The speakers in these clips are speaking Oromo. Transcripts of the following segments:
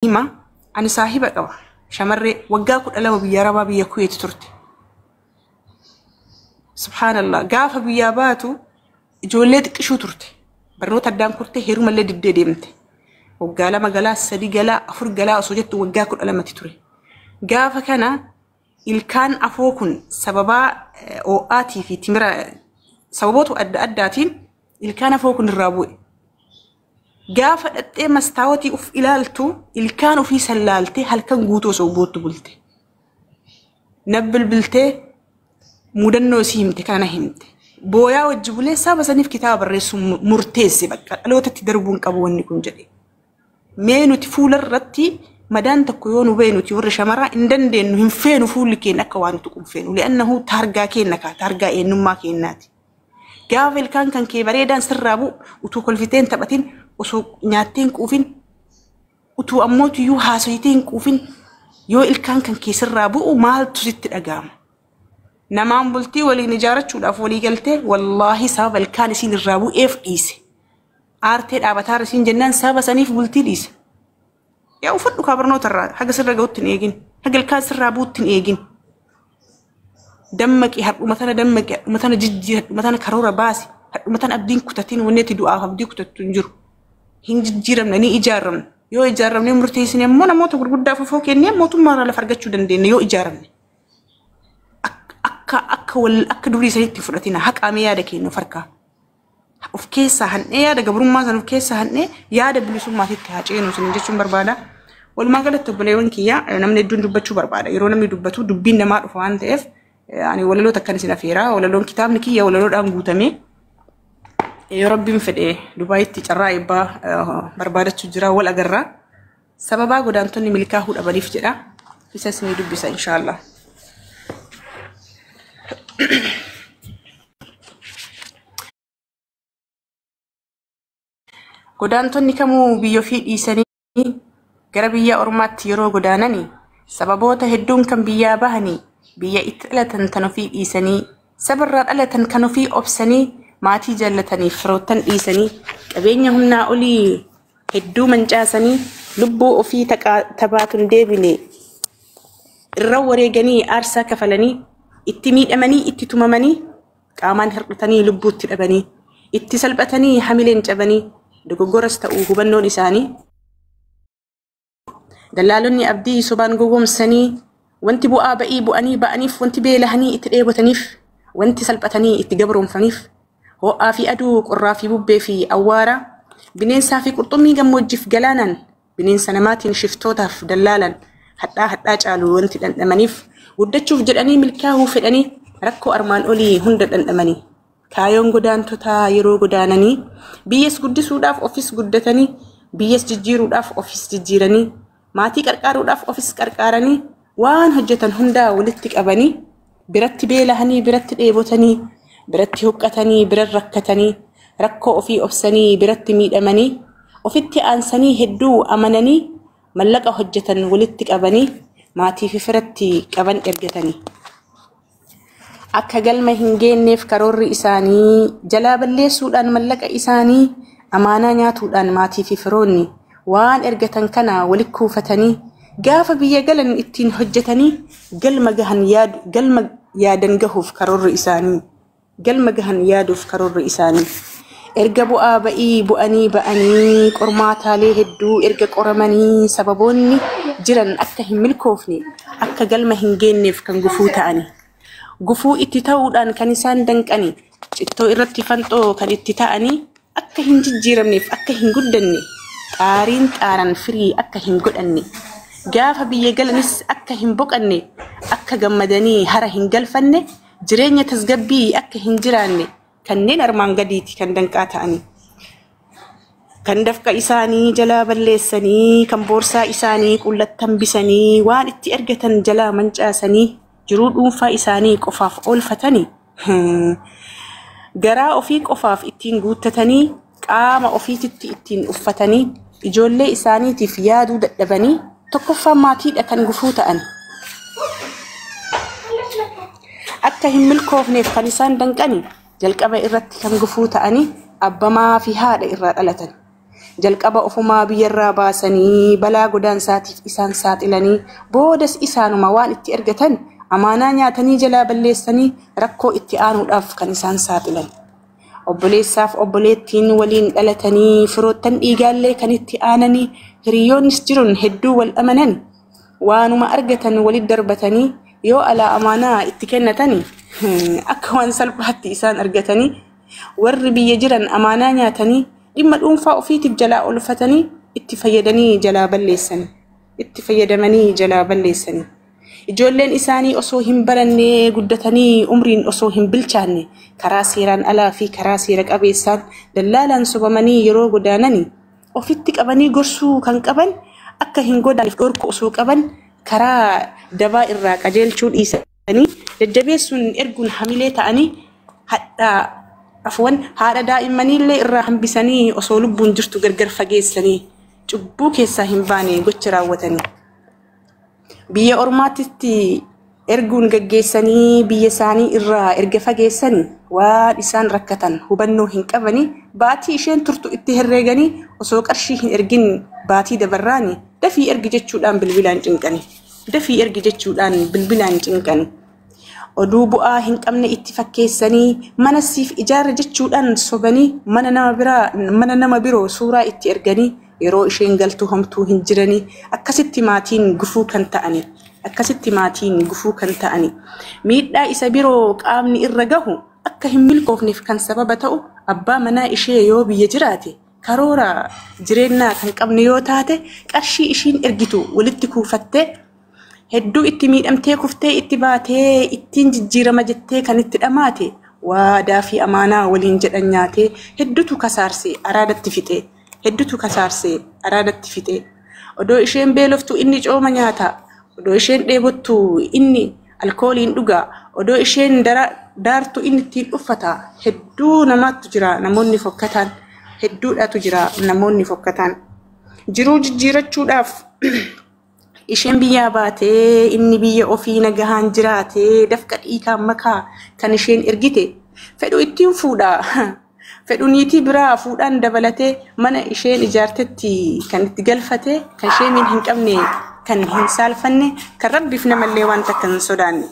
Hima ani saahiba qaba. Shamarree waggaa 12 biyya Arabaa biyya Kuweet turte. Subhaanallah, gaafa biyyaa baatu ijoollee xiqqishuu turte. Barnoota addaan kurtee heerumallee diddee deemte. Waggaa 2 galaa, 3 galaa, 4 galaa osoo jettu waggaa 12tti ture. Gaafa kana ilkaan afoo kun sababaa ho'aatii fi timira sababoota adda addaatiin ilkaan afoo kun irraa bu'e. Gaafa dhaxxee mastaawotii uf ilaaltu ilkaan ofii sallaaltee halkan guutuu osoo boottu bulte. Na bilbiltee mudannoo isii himte kana himte. Booyaa wajji bulee saba saniif kitaaba barreessuu murteesse, bakka dhalootatti darbuun qabu wanni kun jedhe. Mee nuti fuula irratti madaan tokko yoo nu bahe, nuti warri shamaraa hin dandeenyu, hin feenu, fuulli keenya akka waan tuqu hin feenu. Li'annahu taargaa keenya kaa taargaa eenyummaa keenyaati. Gaafa ilkaan kan kee bareedaan sirraa bu'u, utuu kolfitee hin taphatin, osoo nyaattee hin quufin, utuu ammoo tuyyuu haasoyitee hin quufin yoo ilkaan kan kee sirraa bu'u maaltu sitti dhaga'ama? Namaan bultii waliin ijaarachuudhaaf walii galtee, wallaahi sababa ilkaan isiin irraa bu'eef dhiise. Aartee dhaabataa isiin jennaan sababa saniif bultii dhiise. Yaa uffadhu kaa barnoota irraa haga sirra ga'utti hin eegin. Haga ilkaan sirraa bu'utti hin eegin. Dammaqi, hadhuma tana dammaqi, hadhuma tana jijjiiri, hadhuma tana karoora baasi, hadhuma tana abdiin kutatin. Wanni ati du'aaf abdii kutattu hin jiru. Hin jijjiiramne, ni ijaaramne. Yoo ijaaramne murteessine immoo namoota gurguddaaf afoo kennee mootummaa irraa lafa argachuu dandeenya yoo ijaaramne. Akka wal akka durii sanitti fudhatina, haqaamee yaada keenya of harkaa. Of keessaa han'ee, yaada gabrummaa sana of keessaa han'ee yaada bilisummaatitti haa ceenu isin jechuun barbaada. Walumaa galatti obboleewwan kiyya, namni hedduun dubbachuu barbaada. Yeroo namni dubbatu dubbiin namaa dhufa waan ta'eef ani walaloota akkan isin afeera. Walaloon kitaabni kiyya walaloodhaan guutame. Yoo Rabbiin fedhe Dubaayitti carraa eebbaa barbaadachuu jira, wal agarraa. Sababaa godaantonni milkaa'uu dhabaniif jedha. Isas ni dubbisa inshaallah. Godaantonni kamuu biyya ofii dhiisanii gara biyya ormaatti yeroo godaanani sababoota hedduun kan biyyaa bahanii, biyya itti dhalatan tan ofii dhiisanii, sabarraa dhalatan kan ofii obsanii, maatii jaallataniif firoottan dhiisanii, qabeenya humnaa olii hedduu mancaasanii, lubbuu ofii tabaatu hin deebine irra wareeganii, aarsaa kafalanii, itti miidhamanii, itti tumamanii, qaamaan hir'atanii, lubbuutti dhabanii, itti salphatanii, hamileen cabanii, dogoggoras ta'uu hubannoon isaanii dallaalonni abdii sobaan gowwoomsanii, wanti bu'aa ba'ii bu'anii ba'aniif, wanti beelahanii itti dheebotaniif, wanti salphatanii itti gabroomfaniif, ho'aa fi aduu, qorraa fi bubbee fi awwaara, bineensaa fi qurxummii gammoojjiif galaanaan, bineensa namaatiin, shiftootaaf dallaalan hadhaa hadhaa caalu wanti dhandhamaniif, guddachuuf jedhanii, milkaa'uu fedhanii rakkoo armaan olii hunda dhandhamanii. Kaayoon godaantotaa yeroo godaananii biyyas guddisuudhaaf ofis guddatanii, biyyas jijjiiruudhaaf ofis jijjiiranii, maatii qarqaaruudhaaf ofis qarqaaranii, waan hojjetan hundaa walitti qabanii, biratti beelahanii, biratti dheebotanii, biratti huqqatanii, bira rakkatanii, rakkoo ofii obsanii, biratti miidhamanii, ofitti aansanii, hedduu amananii, mallaqa hojjetan walitti qabanii, maatii fi firatti qaban ergatanii. Akka galma hin geenyeef karoorri isaanii jalaa balleessuudhaan mallaqa isaanii, amaanaa nyaatuudhaan maatii fi firoonni waan ergatan kana walitti kuufatanii, gaafa biyya galan ittiin hojjetanii galma gahan yaadu, galma yaadan gahuuf karoorri isaanii, galma gahan yaaduuf karoorri isaanii. Erga bu'aa ba'ii bu'anii ba'anii, qormaataalee hedduu erga qoramanii, sababoonni jiran akka hin milkoofne, akka galma hin geenyeef kan gufuu ta'ani. Gufuu itti ta'uudhaan kan isaan danqani, cittoo irratti fanxoo kan itti ta'anii, akka hin jijjiiramneef, akka hin guddanne, xaariin xaaran firii akka hin godhanne, gaafa biyya galanis akka hin boqanne, akka gammadanii hara hin galfanne, jireenya tasgabbii akka hin jiraanne kanneen armaan gadiiti kan danqaa ta'anii. Kan dafqa isaanii jalaa balleessanii, kan boorsaa isaanii qullatti hambisanii, waan itti ergatan jalaa mancaasanii, jiruu dhuunfaa isaanii qofaaf oolfatanii, garaa ofii qofaaf ittiin guuttatanii, qaama ofiititti ittiin uffatanii, ijoollee isaaniitiif yaaduu dadhabanii, tokkoffaa maatiidha kan gufuu ta'an. Akka hin milkoofneef kan isaan danqani, jalqaba irratti kan gufuu ta'anii abbamaa fi haadha irraa dhalatan. Jalqaba ofumaa biyyarraa baasanii balaa godaansaatiif isaan saaxilanii boodas isaanuma waan itti ergatan amaanaa nyaatanii jalaa balleessanii rakkoo itti aanuudhaaf kan isaan saaxilan. Obboleessaaf obboleettiin waliin dhalatanii firoottan dhiigaallee kan itti aananii hiriyoonnis jiruun hedduu wal amanan waanuma argatan walitti darbatanii yoo alaa amaanaa itti kennatanii akka waan salphaatti isaan argatanii warri biyya jiran amaanaa nyaatanii dhimma dhuunfaa ofiitiif jalaa olfatanii itti fayyadanii jalaa balleessanii itti fayyadamanii jalaa balleessanii. Ijoolleen isaanii osoo hin baranne guddatanii umriin osoo hin bilchaanne karaa seeraan alaa fi karaa seera qabeessaan dallaalaan sobamanii yeroo godaananii ofitti qabanii gorsuu kan qaban akka hin godaanneef dhorku osoo qaban karaa dabaa irraa qajeelchuu dhiisanii jajjabeessuun erguun hamilee ta'anii hadhaa afwan haadha daa'immaniillee irraa hambisanii osoo lubbuun jirtu gargar fageessanii cubbuu keessaa hin baane gocha raawwatanii. Biyya ormaatitti erguun gaggeessanii biyya isaanii irraa erga fageessanii waan isaan rakkatan hubannoo hin qabanii baatii isheen turtu itti herreeganii osoo qarshii hin ergin baatii dabarraani dafii ergi jechuudhaan bilbilaan cinqani. Dafii ergi jechuudhaan bilbilaan cinqani. Oduu bu'aa hin qabne itti fakkeessanii mana siif ijaarra jechuudhaan sobanii mana nama biraa mana nama biroo suuraa itti erganii yeroo isheen galtu homtuu hin jiranii akkasitti maatiin gufuu kan ta'ani akkasitti maatiin gufuu kan ta'ani miidhaa isa biroo qaamni irra gahu akka hin milkoofneef kan sababa ta'u abbaa manaa ishee yoo biyya jiraate karoora jireenyaa kan qabne yoo taate qarshii ishiin ergitu walitti kuufattee hedduu itti miidhamtee kuftee itti baatee ittiin jijjiirama jettee kan itti dhamaate waadaa fi amaanaa waliin jedhan nyaatee hedduutu kasaarsee araadatti fixee hedduutu kasaarsee araadatti fixee odoo isheen beeloftu inni cooma nyaata odoo isheen dheebottu inni alkooliin dhuga odoo isheen daartu inni ittiin uffata hedduu namaatu jira namoonni fokkataan hedduudhaatu jira namoonni fokkataan jiruu jijjiirachuudhaaf isheen biyyaa baatee inni biyya ofii nagahaan jiraatee dafqa dhiigaan makaa kan isheen ergite fedhu ittiin fuudha. Fedhu niitii biraa fuudhaan dabalatee mana isheen ijaartetti kan itti galfate kan sheemiin hin qabne kan hin saalfanne kan rabbiif namallee waan takka hin sodaanne.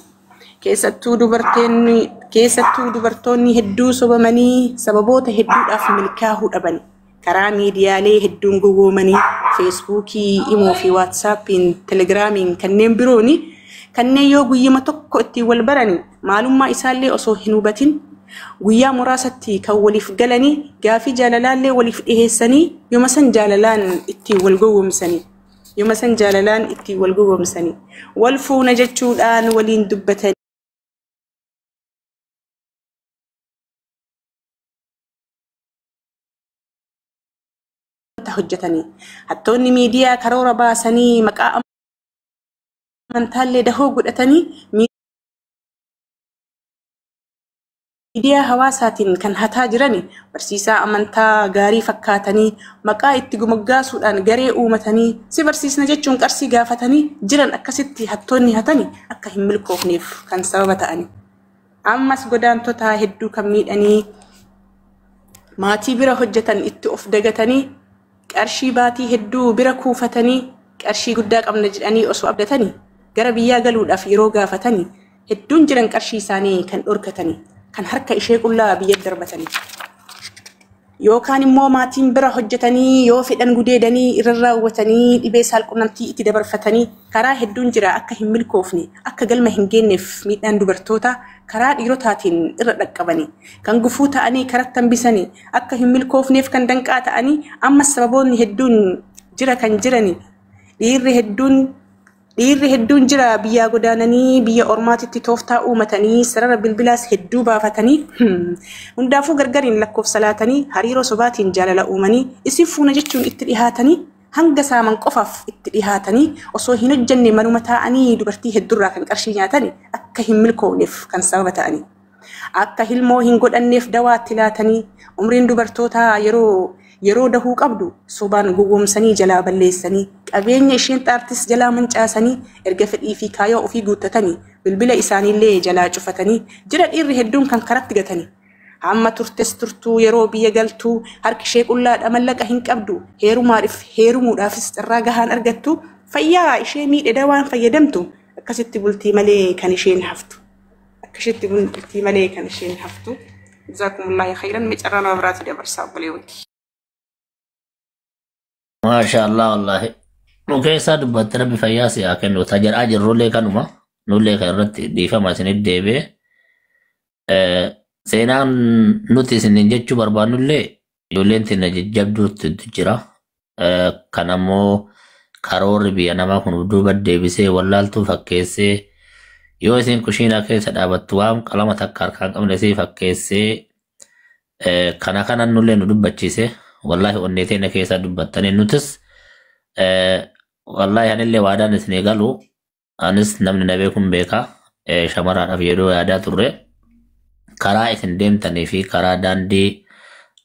Keessattuu dubartoonni hedduu sobamanii sababoota hedduudhaaf milkaa'uu dhaban. Karaa miidiyaalee hedduun gowwoomanii feesbuukii, imoo fi waatsaappiin, telegiraamiin kanneen birooni kanneen yoo guyyuma tokko ittiin wal barani maalummaa isaallee osoo hin hubatin guyyaa muraasatti kan waliif galanii gaafii jaalalaallee waliif dhiheessanii yooma san jaalalaan ittiin wal gowwoomsanii yooma san jaalalaan ittiin wal gowwoomsanii wal fuuna jechuudhaan waliin dubbatanii. Hojjetanii hattoonni miidiyaa karoora baasanii maqaa amantaallee dahoo godhatanii miidiyaa hawaasaatiin kan hataa jirani barsiisaa amantaa gaarii fakkaatanii maqaa itti gumaggaasuudhaan garee uumatanii si barsiisna jechuun qarshii gaafatanii jiran akkasitti hattoonni hatani akka hin milkoofneef kan sababa ta'ani. Ammas godaantota hedduu kan miidhanii maatii bira hojjetan itti of dagatanii qarshii baatii hedduu bira kuufatanii qarshii guddaa qabna jedhanii osoo abdatanii gara biyyaa galuudhaaf yeroo gaafatanii hedduun jiran qarshii isaanii kan dhorkatanii kan harka ishee qullaa biyya darbatanii. Yookaan immoo maatiin bira hojjetanii yoo fedhan gudeedanii irra raawwatanii dhibee saalqunnamtii itti dabarfatanii karaa hedduun jira akka hin milkoofne akka galma hin geenyeef miidhaan dubartoota karaa dhiirotaatiin irra dhaqqabanii kan gufuu ta'anii karatti hambisanii akka hin milkoofneef kan danqaa ta'anii ammas sababoonni hedduun jira kan jirani dhiirri hedduun jira biyyaa godaananii biyya ormaatitti tooftaa uumatanii sarara bilbilaas hedduu baafatanii hundaafuu gargariin lakkoofsa laatanii hariiroo sobaatiin jaalala uumanii isin fuuna jechuun itti dhihaatanii hanga saaman qofaaf itti dhihaatanii osoo hin hojjenne manuma taa'anii dubartii hedduurraa kan qarshii nyaatanii akka hin milkoofneef kan sababa ta'anii akka hilmoo hin godhanneef dawaatti laatanii umriin dubartootaa yeroo dahuu qabdu sobaan gowwoomsanii jalaa balleessanii qabeenya isheen xaartis jalaa mancaasanii erga fedhii fi kaayyoo ofii guuttatanii bilbila isaaniillee jalaa cufatanii jira dhiirri hedduun kan karatti gatanii. Hamma turtes turtuu yeroo biyya galtuu harki ishee qullaadha mallaqa hin qabdu. Heerumaadhaaf heerumuudhaafis carraa gahaan argattu. Fayyaa ishee miidhe dawaan fayyadamtu. Akkasitti bultii malee kan isheen haftu. Akkasitti bultii malee kan isheen haftu. Jazaakumullahu khairan mee carraa nama biraatti dabarsaa obboleewwan. Maasha Allah wallaahi. Nu keessaa dubbatte rabbi fayyaa si haa kennu. Ta jedhaa jirrullee kanuma. Nullee kan irratti dhiifama isinit deebi'e. Seenaan nuti isinin jechuu barbaannullee ijoolleen teenya jajjabduutu jira. Kan ammoo karoorri biyya namaa kun duuba deebisee wallaaltuu fakkeessee yoo isin kushiinaa keessa dhaabattu waan qalama takka harkaan qabne isii fakkeessee kana kanan nullee nu dubbachiise. Wallaahi onnee teenya keessaa dubbattanii nutis wallaahi anillee waadaan isinii galu anis namni na beekun beeka shamaraadhaaf yeroo yaadaa turre karaa isin deemtanii fi karaa daandii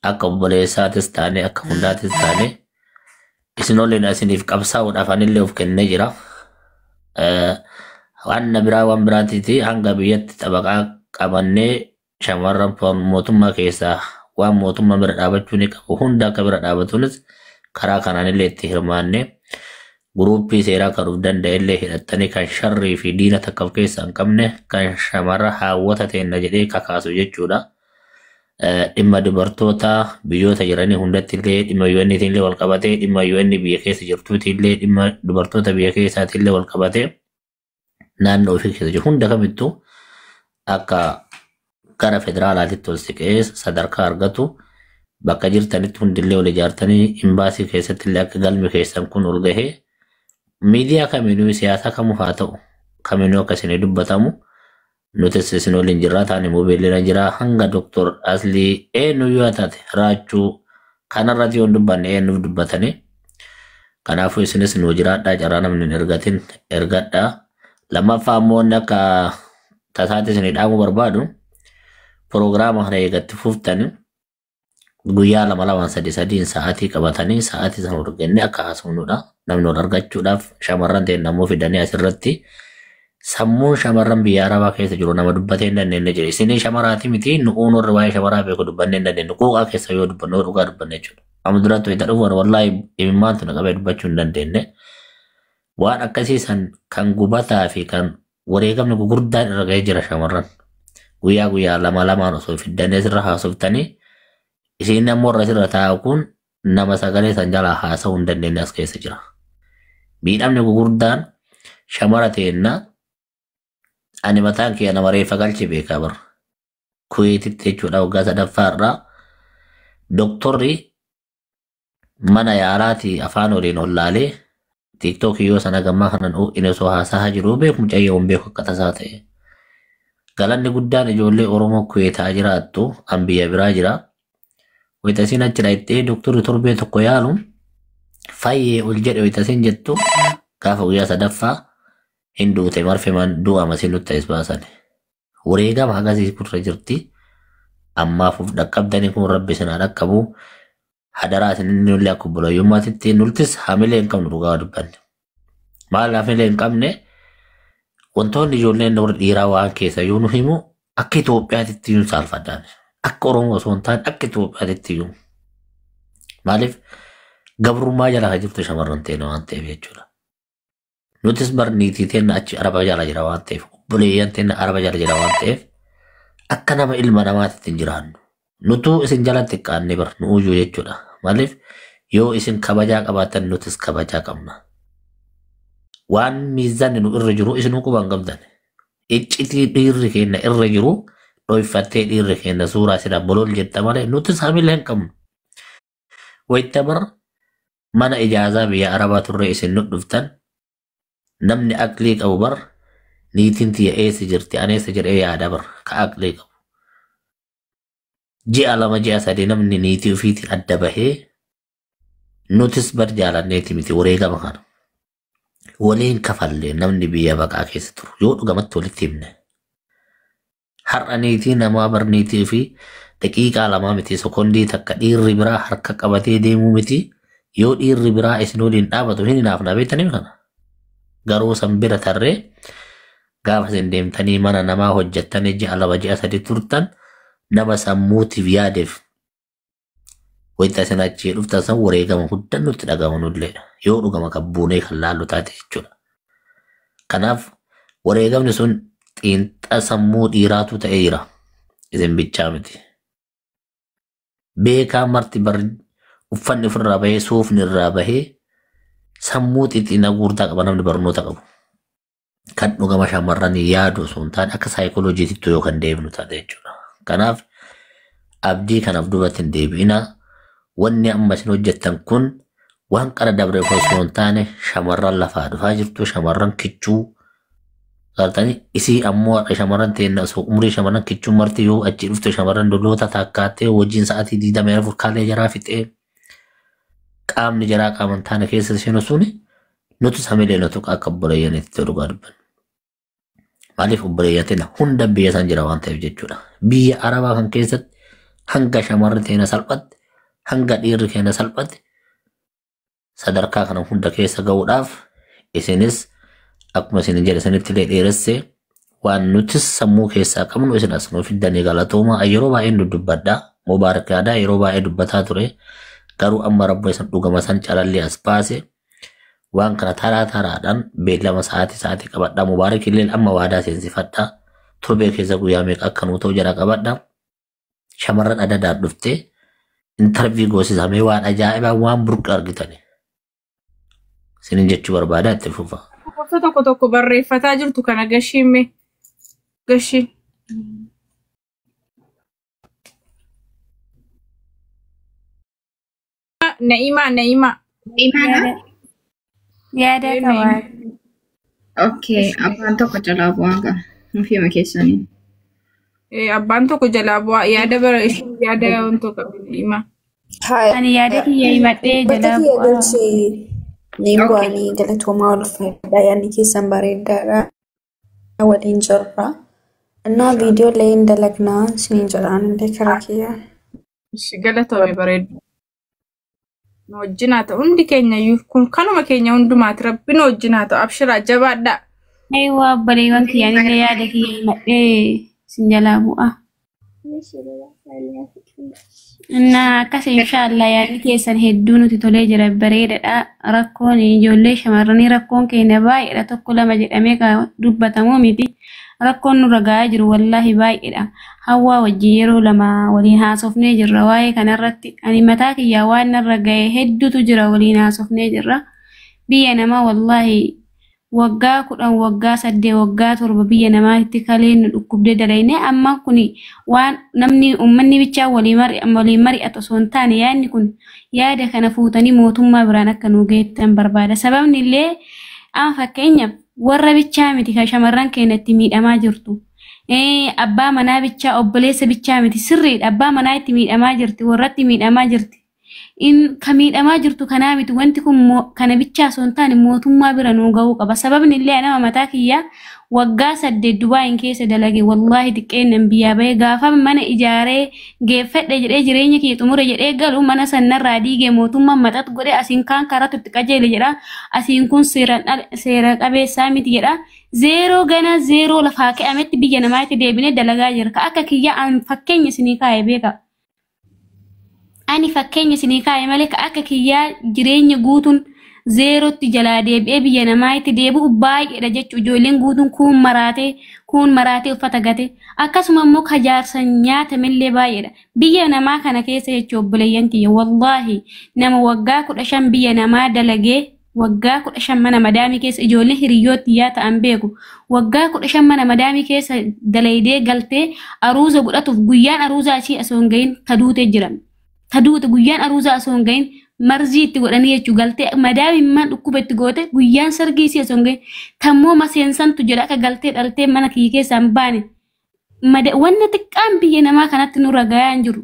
akka obboleessaatis taane akka hundaatis taane isin waliin isiniif qabsaa'uudhaaf anillee of kennee jira. Waan na biraa waan biraatiiti hanga biyyatti xabaqaa qabannee shamarran mootummaa keessaa waan mootummaa bira dhaabachuu ni qabu hunda akka bira dhaabatuunis karaa kanaanillee itti hirmaanne guruuppii seeraa kan of danda'ellee hidhattanii kan sharrii fi diina takka of keessaa hin qabne kan shamarra haawwata teenna jedhee kakaasu jechuudha. Dhimma dubartoota biyyoota jiranii hundatti illee dhimma UN illee wal qabatee dhimma UN biyya keessa jirtuuti illee dhimma dubartoota biyya keessaati illee wal qabatee naannoo ofii keessa jiru hunda kamittuu akka gara federaalaatitti ol siqee sadarkaa argatu bakka jirtanitti hundillee ol ijaartanii imbaasii keessatti illee akka galmi keessan kun ol gahee miidiyaa kamiinuu siyaasa kamuu haa ta'u kamiinuu akka isinii dubbatamu nutis isin waliin jirraa taane moobeelina jiraa hanga doktor Aslii eenyuyyuu haa taate raachuu kanarratti yoo hin dubbanne eenyuuf dubbatanii kanaafuu isinis nu jiraadhaa carraa namni hin ergatin ergadhaa lammaffaa immoo inni akka tasaatti isinii dhaamuu barbaadu piroogiraama kana eegatti fuftanii guyyaa lama lamaan sadi sadiin sa'aatii qabatanii sa'aatii sana argannee akka haasofnudha. Namni wal argachuudhaaf shamarran ta'e namoo fidanii asirratti sammuun shamarran biyya arabaa keessa jiru nama dubbatee hin dandeenye jira. Isinii shamaraati miti nu'uun warri waa'ee shamaraa beeku dubbannee hin dandeenye. Quuqaa keessa yoo dubbannu dhugaa dubbanne jechuudha. Amma duratti wayita dhufu wallaahi imimmaantu na qabee dubbachuu hin dandeenye. Waan akkasii san kan gubataa fi kan wareegamni gurguddaan irra ga'ee jira shamarran. Guyyaa guyyaa lama lamaan osoo fiddanii asirra haasoftanii isiin ammoo irra asirra taa'u kun nama sagalee san jalaa haasa'uu hin dandeenye as keessa jira. Miidhamni gurguddaan shamara teenna ani mataan kiyya nama reeffa galche beekaa bara. Kuweetitti jechuudha waggaa sadaffaa irraa doktorri mana yaalaatii afaan waliin ollaalee tiiktookii yoo sana gammaa kanan inni osoo haasahaa jiru beeku mucayyoo hin beeku akka tasaa ta'e. Galanni guddaan ijoollee Oromoo Kuweetaa jiraattu an biyya biraa jira. Wayita isiin achi dhaqxee doktorri torbee tokko yaalu fayyee ol jedhe wayita isiin jettu gaafa guyyaa sadaffaa hin duute marfeman du'a masiin nutti as baasan. Wareegama hagasii kurra jirti. Ammaaf of dhaqqabdanii kun rabbi isin haa dhaqqabu. Hadaraa isin inni nullee akka obbolayyummaatitti nultis hamilee hin qabnu dhugaa dubbanne. Maal hamilee hin qabne wantoonni ijoolleen warra dhiiraa waan keessa yoo nu himu akka Itoophiyaatitti iyyuu saalfadhaan. Akka Oromoo osoo hin taane akka Itoophiyaatitti iyyuu. Maaliif gabrummaa jala kan jirtu shamarran teenya waan ta'eef jechuudha. Nutis bar niitii teenya achi araba jala jira waan ta'eef obboleeyyan teenya araba jala jira waan ta'eef akka nama ilma namaatitti hin jiraannu. Nutuu isin jala xiqqaanne bar nu uyyuu jechuudha. Maaliif yoo isin kabajaa qabaattan nutis kabajaa qabna. Waan miizanni nu irra jiru isinuu quba hin qabdan. Iccitii dhiirri keenya irra jiru dhoyfattee dhiirri keenya suuraa isin bolol jetta malee nutis hamilee hin qabnu. Wayita bar mana ijaazaa biyya arabaa turre isin nu dhuftan namni aqlii qabu bar niitiin tiyya eessa jirti ani eessa jedhee yaada bar ka aqlii qabu. Ji'a lama ji'a sadii namni niitii ofiitiin adda bahee nutis bar jaalanneeti miti wareegama kana. Waliin kafallee namni biyya baqaa keessa turu yoo dhugamatti walitti himne. Har'a niitii namaa bar niitii fi daqiiqaa lamaa miti sekondii takka dhiirri biraa harka qabatee deemuu miti yoo dhiirri biraa isin waliin dhaabatu hin hinaafna beektanii kana. Garuu san bira tarree gaafa isin deemtanii mana namaa hojjettanii ji'a lama ji'a sadi turtan Nama sammuutiif yaadeef wayita isin achii dhuftan san wareegama guddaan nutti dhaga'amu nullee yoo dhugama kan buunee kan laallu taate jechuudha. Kanaaf wareegamni sun xiinxa sammuu dhiiraatu ta'ee jira. Isin bichaa miti. Beekaa marti bar uffanni ofirraa bahee suufni irraa bahee sammuu xixiqqina guurtaa qaba namni barnoota qabu. Kan dhugama shamarran yaadu osoo hin taane akka saayikolojiititti yoo kan deemnu taate jechuudha. Kanaaf abdii kanaaf duubatti hin deebi'ina. Wanni amma isin hojjettan kun waan qara dabre osoo hin taane shamarran lafaa dhufaa jirtu shamarran kichuu gartanii isii ammoo har'a shamarran teenna osoo umrii shamarran kichuu marti yoo achi dhufte shamarran lolloota takkaattee wajjin sa'aatii 24 kaalee jaraa fixee qaamni jaraa qaama hin taane keessa isheen suni nuti samilee nutu akka obboleeyyanitti dhugaa dubbanna. Maaliif obboleeyyan teenya hunda biyya isaan jira waan ta'eef jechuudha. Biyya Arabaa kan keessatti hanga shamarri teenya salphatti hanga dhiirri keenya salphatti sadarkaa kana hunda keessa ga'uudhaaf isinis akkuma isin jedhe isinitti illee dheeresse waan nutis sammuu keessaa qabnu isin as nuuf fiddanii galatooma yeroo baay'een dubbadha mubaarakaadha yeroo baay'ee dubbataa ture garuu amma rabbo isin dhugama san calallee as baase waan kana taraa taraadhaan beellama sa'aatii sa'aatii qabadha mubaarak illee amma waadaa seensifadha torbee keessa guyyaa meeqa akka nuu ta'u jala qabadha shamarran adadaan dhuftee intarvii goosisamee waan ajaa'ibaa waan burqa argitani. Isinin jechuu barbaada itti fufa. Lakkoofsa tokko tokko barreeffataa jirtu kana gashiin mee gashiin. Na'imaa Na'imaa. Imaana? Yaada qabaa. Okay, abbaan tokko jalaa bu'aa qaba. Ofiima keessanii. Abbaan tokko jalaa bu'aa yaada bara isheen yaada wantoo qabu Na'imaa. Ani yaada kiyya himadhee Bakka jalaa kiyya bu'aa. galchee ni Okay. bu'anii galatoomaa ulfaadha. Yaadni keessan bareedaadha. Waliin jirra. Innaa viidiyoo illee hin dalagnaa isiniin jedhaan illee karaa kiyya. Ishi galatoome bareedu. Nu wajjin haa ta'u hundi keenya iyyuu kun kanuma keenya hundumaati rabbi nu wajjin haa ta'u abshiraa jabaadhaa. Eewwa obboleewwan kiyya anillee yaada kiyya himadhee isin jalaa bu'aa. Innaa akkas inshaallah yaadni keessan hedduu nuti tolee jira bareedaadha. Rakkoon ijoollee shamarranii rakkoon keenya baay'eedha tokko lama jedhamee kan dubbatamu miti. Rakkoon nurra gahaa jiru wallaahi baay'eedha. Hawwaa wajjin yeroo lama waliin haasofnee jirra waa'ee kanarratti. Ani mataa kiyyaa waan narra gahe hedduutu jira waliin haasofnee jirra. Biyya namaa wallaahi waggaa 10 waggaa 8 waggaa 7 biyya namaatti kaleen nu dhukkubdee dalagne amma kuni waan namni uummanni bichaa walii mari'atu osoo hin taane yaadni kun yaada kana fuutanii mootummaa biraan akka nu geettan barbaada. Sababni illee amma fakkeenyaaf warra bichaa miti kan shamarran keenya itti miidhamaa jirtu. Abbaa manaa bichaa obboleessa bichaa miti sirriidha abbaa manaa itti miidhamaa jirti warratti miidhamaa jirti. In ka miidhamaa jirtu kanaa miti wanti kun kana bichaa osoo hin taane mootummaa bira nuu ga'uu qaba. Sababni illee nama mataa kiyyaa waggaa 8 Dubaayin keessa dalage wallaahi xiqqeennan biyyaa bahee gaafa mana ijaaree geeffadhe jedhee jireenya kiyya xumure jedhee galu mana sanarraa diigee mootummaan maxxat godhe asiin kaan karaatu itti qajeele jedha asiin kun seera qabeessaa miti jedha. Zeeroo gana zeeroo lafaa ka'ametti biyya namaatti deebinee dalagaa jira. Ka akka kiyyaa an fakkeenya isinii kaa'e beeka. Ani fakkeenya isinii kaa'e malee ka akka kiyyaa jireenya guutuun zeerootti jalaa deebi'ee biyya namaatti deebi'u baay'eedha jechuudha. Ijoolleen guutuun kuun maraatee uffata gate akkasuma immoo ka jaarsan nyaatamillee baay'eedha. Biyya namaa kana keessa jechuudha obboleeyyan tiyya wallaahi nama waggaa 15 biyya namaa dalagee waggaa 15 mana madaamii keessa ijoolleen hiriyyootti yaa ta'an beeku waggaa 15 mana madaamii keessa dalaydee galtee aruuza godhatuuf guyyaan aruuzaa ishii osoo hin gahin taduutee jira. Taduute guyyaan aruuzaa osoo hin gahin marzii itti godhanii jechuu galtee madaamimmaan dhukkuba itti goote guyyaan sargii isii osoo hin gahin tammoo maseensantu jedha akka galtee dhaltee mana kiyya keessaa hin baane. Wanni xiqqaan biyya namaa kanatti nurra gahaa hin jiru.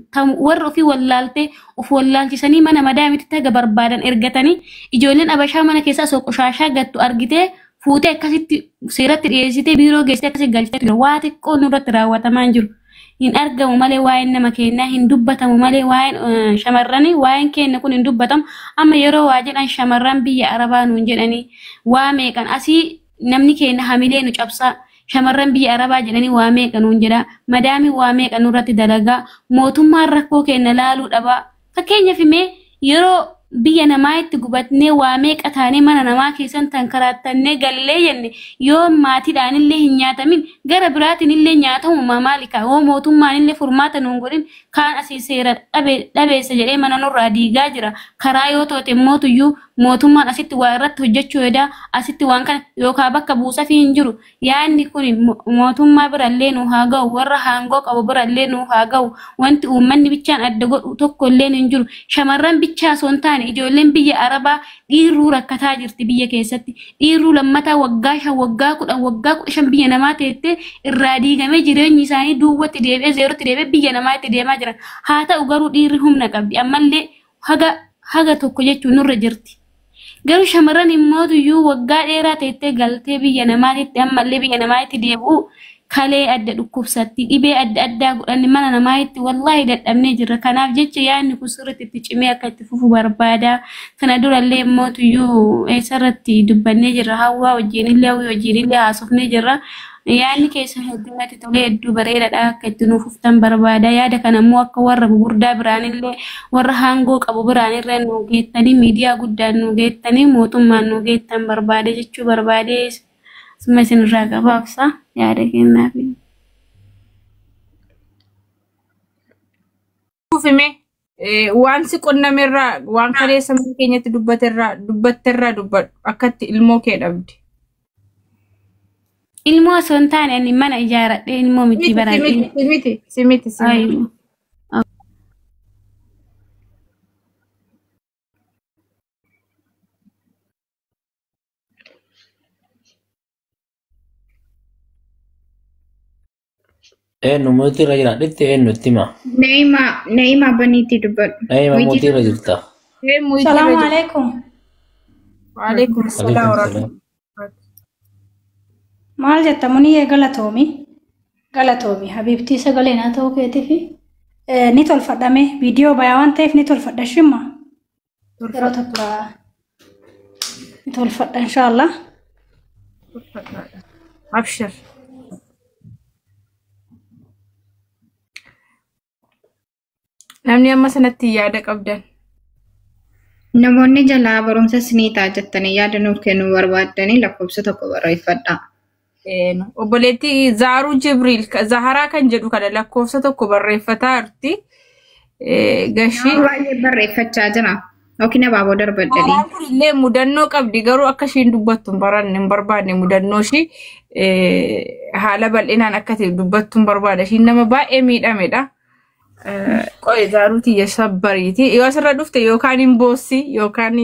Warra ofii wallaaltee of wallaalchisanii mana madaamitti taga barbaadan ergatanii ijoolleen abashaa mana keessaa osoo qoshaashaa gattu argitee fuutee akkasitti seeratti dhiyeessitee biiroo geessitee akkasitti galchitee jira. Waa xiqqoo nurratti raawwatamaa hin jiru. Hin argamu malee waa'een nama keenyaa hin dubbatamu malee waa'een shamarranii waa'een keenya kun hin dubbatamu. Amma yeroo waa jedhan shamarran biyya Arabaa nuun jedhanii waa meeqan asii namni keenya hamilee nu cabsaa. Shamarran biyya Arabaa jedhanii waa meeqa nuun jedha. Madaamii waa meeqa nurratti dalagaa. Mootummaan rakkoo keenya laaluu dhabaa. Fakkeenyaaf mee yeroo biyya namaa itti gubatnee waa meeqa taanee mana namaa keessan tankaraattannee gallee jenne yoo maatiidhaan illee hin nyaatamin gara biraatiin illee nyaatamu maalika yoo mootummaan illee furmaata nuun godhin kaan asii seera dhabeessa jedhee mana nurraa diigaa jira. Karaa yoo toote mootuyyuu mootummaan asitti waa irratti hojjechuu edaa asitti waan kana yookaan bakka buusafii hin jiru. Yaadni kun mootummaa birallee nu haa ga'u, warra haangoo qabu birallee nu haa ga'u. Wanti uummanni bichaan adda godhu tokko illee hin jiru. Shamarran bichaa osoo hin taane ijoolleen biyya Arabaa dhiirruu rakkataa jirti biyya keessatti. Dhiirruu lammataa waggaa 5 waggaa 10 waggaa 15 biyya namaa teettee irraa diigamee jireenyi isaanii duwwaatti deebi'ee zeerootti deebi'ee biyya namaa itti deemaa jiran. Haa ta'u garuu dhiirri humna qabdi. Ammallee haga tokko jechuun nurra jirti. Garuu shamarran immootuyyuu waggaa dheeraa teettee galtee biyya namaatitti ammallee biyya namaatti deebi'u kalee adda dhukkubsatti dhibee adda addaa godhanne mana namaatti wallaahi dadhabnee jirra. Kanaaf jecha yaadni kun sirriitti itti cimee akka itti fufu barbaada. Kana durallee immootuyyuu eessarratti dubbannee jirra. Hawwaa wajjinillee hawwii wajjinillee haasofnee jirra. Yaadni keessan hedduu natti tolee hedduu bareedaadha akka itti nuuf uftan barbaada. Yaada kana immoo akka warra gurguddaa biraanillee warra haangoo qabu biraanirra nu geettanii miidiyaa guddaan nu geettanii mootummaan nu geettan barbaade jechuu barbaade. Suma isinirraa gabaabsa yaada kennaaf. Fufime waan si qonnamerraa waan kaleessa mana keenyatti dubbatterraa dubbadhu akkatti ilmoo kee dhabde. Ilmoo osoo hin taane ani mana ijaaradhee ilmoo miti baradhee. Simiti simiti simiti. Eenyu mootii irra jira? Dhitti eenyu itti hima? Na'imaa baniitti dubbadhu. Na'imaa mootii irra jirta. Salaamu alaikum. Waalaikum salaam warahmatullahi. Maal jetta munii galatoomi. Galatoomi habiibtii sagalee naa ta'uu keetiifi ni tolfadhame viidiyoo bayaa waan ta'eef ni tolfadha shimma. Yeroo tokko ni tolfadha inshaallah. Abshir. Namni amma sanatti yaada qabdan. Namoonni jalaa barumsa isinii ta'a jettanii yaada nuuf kennuu barbaaddanii lakkoofsa tokko barreeffadhaa. Obboleettii Zaaruu Jibriil Zaharaa kan jedhu kana lakkoofsa tokko barreeffataa jirti. Gashii. Baay'ee barreeffachaa jira. Yookiin abaaboo darbadhanii. Zaharaan kun illee mudannoo qabdi garuu akka ishiin dubbattu hin baranne hin barbaanne mudannoo ishii haala bal'inaan akka dubbattu hin barbaada. Ishiin nama baay'ee miidhamedha. Qo'ee Zaaruu tiyya sabbariiti. Yoo asirra dhufte yookaan hin boossi yookaan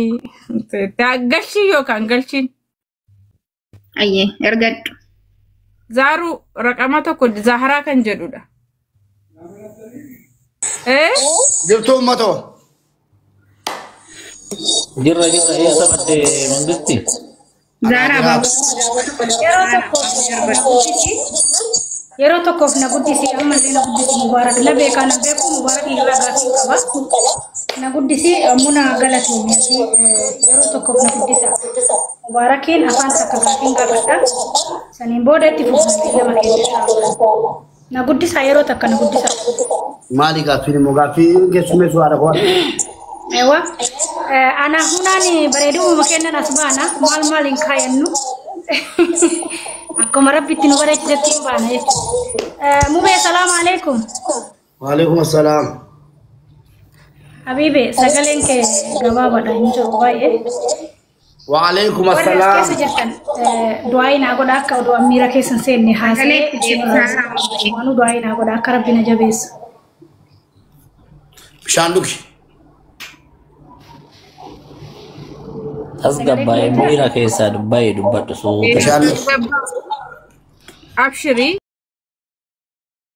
galchii yookaan galchiin. Ayyee ergadhu. Zaaruu raqama tokko Zaharaa kan jedhudha. Jirtuu uummatoo. Jirra jirra eessa badde mangisti? Zaaraa Yeroo tokkoof na guddisi ammallee na guddisi Mubaarak na beekaa na beeku Mubaarak irraa gaafii qaba. Na guddisi muna galatoomii yeroo tokkoof na guddisa. Mubaarakiin afaan takka gaafiin gaafadha. Saniin booda itti fufnee lama keenya. Na guddisa yeroo takka na guddisa. Maali gaaffiin immoo gaaffii keessummeessuu haadha koo. Ewa ana hunaan bareeduma kennan as baana maal maal hin kaayannu. Akkuma rabbitti nu bareechisetti hin baana jechuudha. Mubee salaamu alaikum. Waalaikum assalaam. Habiibe sagaleen kee gabaabaadha hin jiru baay'ee. Waalaikum Warri as assalaam. keessa jirtan du'aa naa godha akka oduu miira keessa hin seenne haasa'ee waanuu du'aa naa godha akka rabbi na jabeessu. Bishaan dhugi. Tasgabbaa'ee miira keessaa baay'ee dubbadhu suuta. Bishaan dhugi. Abshirii.